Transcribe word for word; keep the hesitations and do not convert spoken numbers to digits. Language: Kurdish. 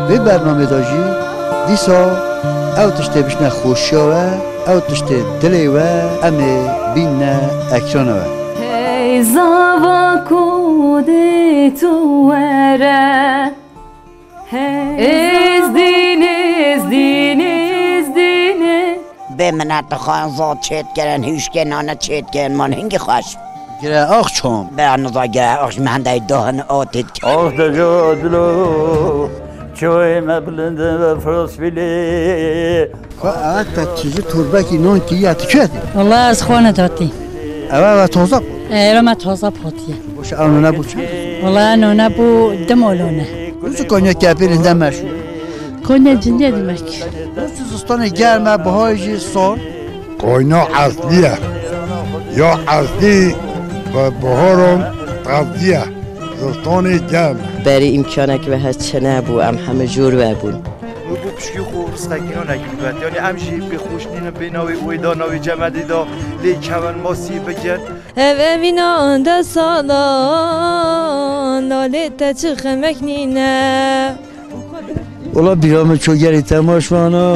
Vê bernamê de jî dîsa ew tiştê bişne xweşiya we, ew tiştê dilê we em ê bînne ekrana we. Hey zava ku dê tu were. Hey Êzdîn, Êzdîn, Êzdîn. Bê minetixan zat çêt kirin, hûşkê nane çêt kirin, man hingî xweş. Gire ax çom. Be niza gire ax ji me hendey dahin a têt kirin. Ax de ca dilo, çoyê me bilind ve firosfîlê. Ka ev te çi ji torbekî nan kiriye, tu çi dî? Wala ez xwe nedatî. Ev, ev taze bû. Êra me taze patiye. Boş ev nane bû çi? Wala nane bû dim olone. Boş kanya kepê linde meşhur. Konya cindê demek. Boş zistanê germe, bahayê jî sor. Koyna eslî ye. Ya eslî bi biharan tevdî ye. Zistanê germ. Berî îmkanek ve hez çi nebû, em hemû jor ve bûn. Wê bo pişkî xwe rizqekî nanekî bibet. Yanî em jî pê xweş nînin, bê navê wê da, navê cemedê da, lê kevin masî bikin. Ev evîna de salan, da lê te çi xemek nîne. Ola bîra min ço gerî temaşvana.